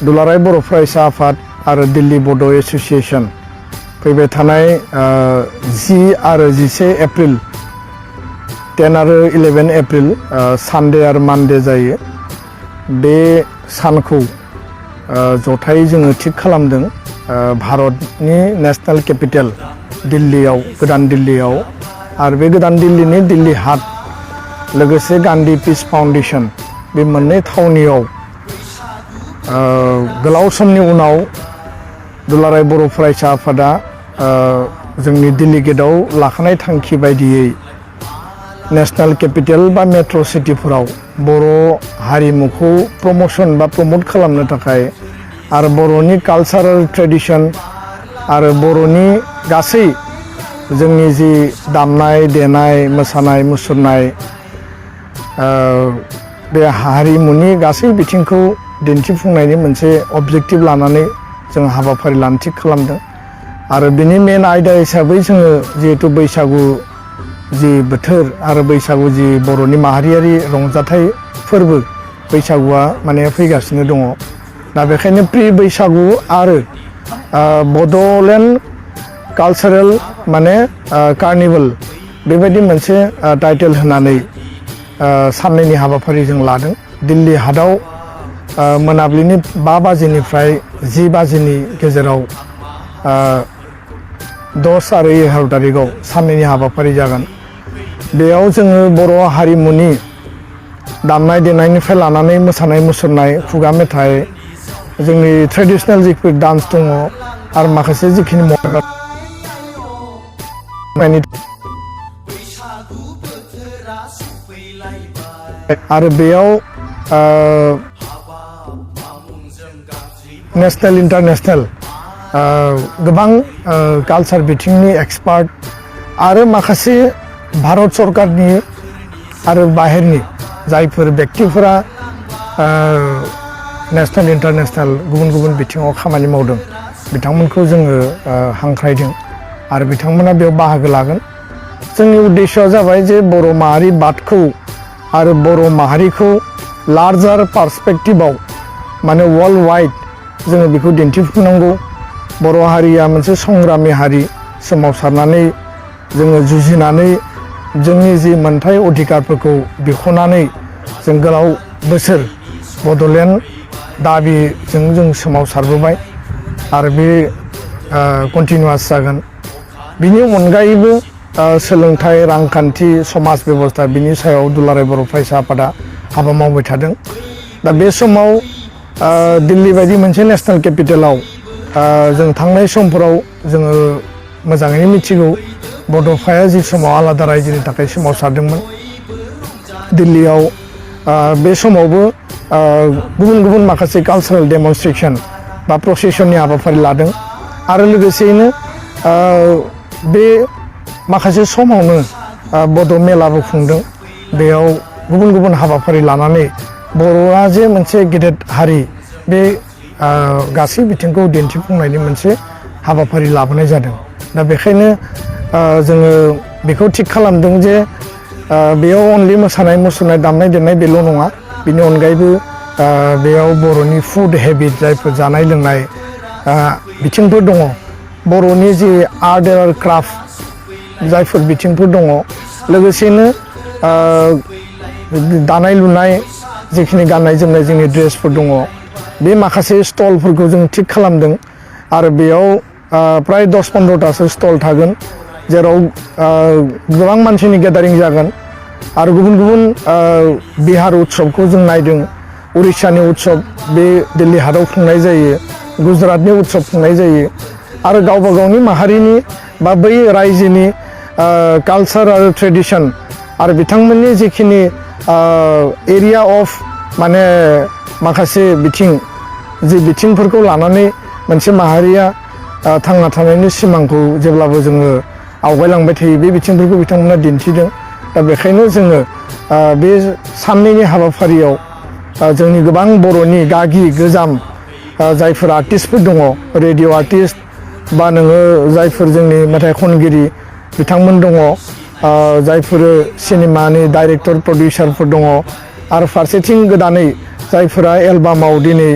दुलाराय बर' फरायसा आफाद आरो दिल्ली बड' एस'सिएशन फैबाय थानाय 10 आरो 11 एप्रिल 10 आरो 11 एप्रिल सानडे आरो मानडे जायो। बे सानखौ जथायै जोङो थिग खालामदों भारतनि नेशनेल केपिटेल दिल्लीयाव, गोदान दिल्लीयाव आरो बे गोदान दिल्लीनि दिल्ली हाट लोगोसे गान्धी पिस फाउन्डेशन बे मोननै थावनियाव गोलाव समनि उनाव दुलाराय बर' फरायसा आफादा जोंनि दिल्ली गेटआव लाखानाय थांखि बायदियै नेशनेल केपिटेल बा मेट्र' सिटिफोराव बर' हारिमुखौ प्रमोशन बा प्रमोट खालामनो थाखाय आरो बर'नि कालचारेल ट्रेडिशन आरो बर'नि गासै जोंनि जि दामनाय देनाय मोसानाय मुसुरनाय बे हारिमुनि गासै बिथिंखौ दिन्थिफुंनायनि मोनसे अबजेक्टिभ लानानै जों हाबाफारि लानो थिग खालामदों। आरो बिनि मेन आयदा हिसाबै जोङो जिहेतु बैसागु जि बोथोर आरो बैसागु जि बर'नि माहारियारि रंजाथाइ फोरबो बैसागुआ माने फैगासिनो दङ। दा बेखायनो प्रि बैसागु आरो बड'लेण्ड कालचारेल माने कार्निभेल बेबायदि मोनसे टाइटेल होनानै साननैनि हाबाफारि जों लादों। दिल्ली हाटआव मोनाबिलिनि 5 बाजिनिफ्राय 10 बाजिनि गेजेराव 10 आरो 11 थारिखआव साननैनि हाबाफारि जागोन। बेयाव जोङो बर' हारिमुनि दामनाय देनायनिफ्राय लानानै मोसानाय मुसुरनाय खुगा मेथाइ जोंनि ट्रेडिशनेल जिफोर डान्स दङ आरो माखासे जिखिनि आरो बेयाव नेशनेल इन्टारनेशनेल गोबां कालचार बिथिंनि एक्सपार्ट आरो माखासे भारत सरकारनि आरो बाहेरनि जायफोर व्यक्तिफोरा नेशनेल इन्टारनेशनेल गुबुन गुबुन बिथिङाव खामानि मावदों बिथांमोनखौ जोङो हांख्रायदों आरो बिथांमोना बेयाव बाहागो लागोन। जोंनि उद्देश्यआ जाबाय जे बर' माहारि बादखौ आरो बर' माहारिखौ लार्जार पार्सपेक्टिभआव माने वर्ल्ड वाइड जोङो बेखौ दिन्थिफुंनांगौ। बर' हारिया मोनसे संग्रामि हारि, सोमावसारनानै जोङो जुजिनानै जोंनि जि मोनथाय अधिकारफोरखौ बिख'नानै जों गोलाव बोसोर बड'लेण्ड दाबिजों जों सोमावसारबोबाय आरो बे कन्टिनिउवास जागोन। बिनि अनगायैबो सोलोंथाइ, रांखान्थि, समाज बेबस्था बिनि सायाव दुलाराय बर' फरायसा आफादा हाबा मावबाय थादों। दा बे समाव दिल्ली बायदि मोनसे नेशनेल केपिटेलाव जों थांनाय समफोराव जोङो मोजाङैनो मिथिगौ बड'फाया जि समाव आलादा रायजोनि थाखाय सोमावसारदोंमोन दिल्लीयाव बे समावबो गुबुन गुबुन माखासे कालचारेल डेमनस्ट्रेसन बा प्रसेसननि हाबाफारि लादों आरो लोगोसेयैनो बे माखासे समावनो बड' मेलाबो खुंदों। बेयाव गुबुन गुबुन हाबाफारि लानानै बर'आ जे मोनसे गेदेर हारि बे गासै बिथिंखौ दिन्थिफुंनायनि मोनसे हाबाफारि लाबोनाय जादों। दा बेखायनो जोङो बेखौ थिग खालामदों जे बेयाव अनलि मोसानाय मुसुरनाय दामनाय देनाय बेल' नङा, बेनि अनगायैबो बेयाव बर'नि फुड हेबिट जायफोर जानाय लोंनाय बिथिंफोर दङ, बर'नि जि आर्ट एन्ड क्राफ्ट जायफोर बिथिंफोर दङ, लोगोसेनो दानाय लुनाय जिखिनि गाननाय जोमनाय जोंनि ड्रेसफोर दङ बे माखासे स्टलफोरखौ जों थिग खालामदों आरो बेयाव प्राय 10-15टासो स्टल थागोन जेराव गोबां मानसिनि गेदारिं जागोन आरो गुबुन गुबुन बिहार उत्सबखौ जों नायदों, उरिष्यानि उत्सब बे दिल्ली हाटआव खुंनाय जायो, गुजरातनि उत्सब खुंनाय जायो आरो गावबा गावनि माहारिनि बा बै रायजोनि कालचार आरो ट्रेडिशन आरो बिथांमोननि जिखिनि एरिया अफ माने माखासे जि बिथिंफोरखौ लानानै मोनसे माहारिया थांना थानायनि सिमांखौ जेब्लाबो जोङो आवगायलांबाय थायो बे बिथिंफोरखौ बिथांमोना दिन्थिदों। दा बेखायनो जोङो बे साननैनि हाबाफारियाव जोंनि गोबां बर'नि गागि गोजाम जायफोर आर्टिस्टफोर दङ, रेडिअ' आर्टिस्ट बा नोङो जायफोर जोंनि मेथाइ खनगिरि बिथांमोन दङ, जायफोर सिनेमानि डाइरेक्टर प्रडिउसारफोर दङ आरो फारसेथिं गोदानै जायफोरा एलबामाव दिनै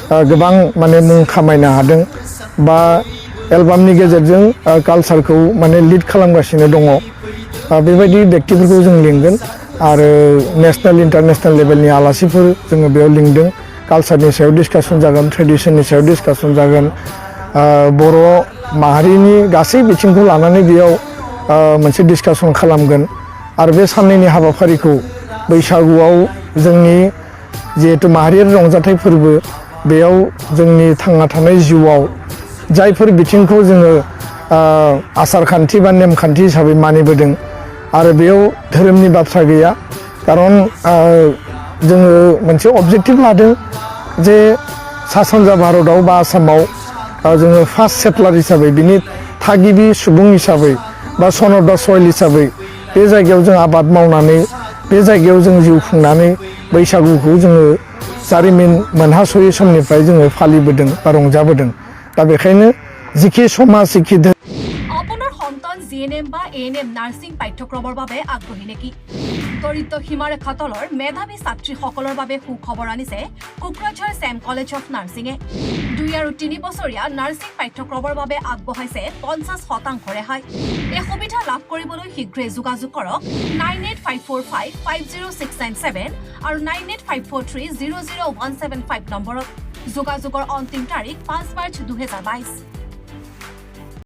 गोबां माने मुं खामायनो हादों बा एलबामनि गेजेरजों कालचारखौ माने लिड खालामगासिनो दङ बेबायदि व्यक्तिफोरखौ जों लिंगोन आरो नेशनेल इन्टारनेशनेल लेभेलनि आलासिफोर जोङो बेयाव लिंदों कालचारनि सायाव डिसकासन जागोन ट्रेडिसननि सायाव डिसकासन जागोन बर' माहारिनि गासै बिथिंखौ लानानै बेयाव मोनसे डिसकासन खालामगोन आरो बे साननैनि हाबाफारिखौ बैसागुआव जोंनि जिहेतु माहारियारि रंजाथाइ फोरबो बेयाव जोंनि थांना थानाय जिउआव जायफोर बिथिंखौ जोङो आसार खान्थि बा नेमखान्थि हिसाबै मानिबोदों आरो बेयाव धोरोमनि बाथ्रा गैया खारन जोङो मोनसे अबजेक्टिभ लादों जे सा सानजा भारतआव बा आसामाव जोङो फार्स्ट सेटलार हिसाबै बिनि थागिबि सुबुं हिसाबै बा सन अफ दा सयल हिसाबै बे जायगायाव जों आबाद मावनानै बे जायगायाव जों जिउ खुंनानै बैसागुखौ जोङो जारिमिन मोनहास'यै समनिफ्राय जोङो फालिबोदों बा रंजाबोदों दा बेखायनो जिखि समाज जिखि আপোনাৰ সন্তান জিএনএম বা এএনএম নাৰ্ছিং পাঠ্যক্ৰমৰ বাবে আগ্ৰহী নেকি দৰিদ্ৰ সীমাৰেখা তলৰ মেধাৱী ছাত্ৰীসকলৰ বাবে সুখবৰ আনিছে কোকৰাঝাৰ ছেম কলেজ অফ নাৰ্ছিঙে 2 আৰু 3 বছৰীয়া নাৰ্ছিং পাঠ্যক্ৰমৰ বাবে আগবঢ়াইছে 50% ৰেহাই এই সুবিধা লাভ কৰিবলৈ শীঘ্ৰেই যোগাযোগ কৰক 9854550697 আৰু 9854300175 নম্বৰত যোগাযোগৰ অন্তিম তাৰিখ 5 মাৰ্চ 2022